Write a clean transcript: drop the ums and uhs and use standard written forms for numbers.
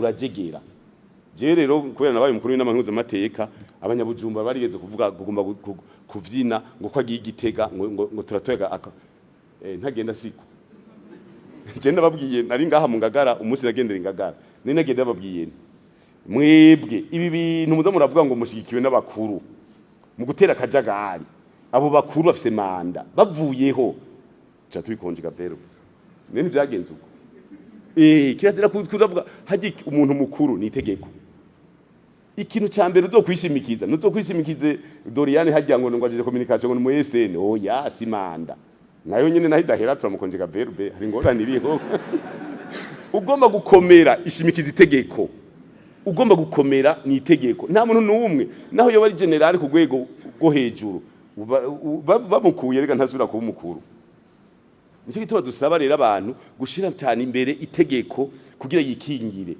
Urajegera. Jewe rero, kubera nabaye umukuru w'inama mpuzamateka, abanyabujumba barigeze kuvuga kugomba kuvyina ngo ko agiye Igitega, ngo turatoyaga aka ntagenda siko. Je ndababwiye, nari ngaha mu Ngagara umunsi nagendera Ingagara, nari nagenda babwiye nti: "Mwebwe ibi bintu muza muravuga ngo mushigikiwe n'abakuru mu gutera akajagari, abo bakuru bafise manda, bavuyeho ca tubikonjega verbe." Nene vyagenze uko. Kirazira kuzavuga haji umuntu mukuru ni itegeko. Ikintu ca mbere uzokwishimikiza, nuzokwishimikize Doriane hajya ngo ajeje communication, ngo ni mu SN. Oya, si manda nayo nyene naho idahera turamukonjega verbe, hari ingorane iriho. Ugomba gukomera, ishimikiza itegeko. Ugomba gukomera ni itegeko. Nta muntu n'umwe, naho yoba ari général ku rwego rwo hejuru, bamukuye reka ntasubira kuba umukuru. Nicyo gituma dusaba rero abantu gushira cyane imbere itegeko kugira yikingire.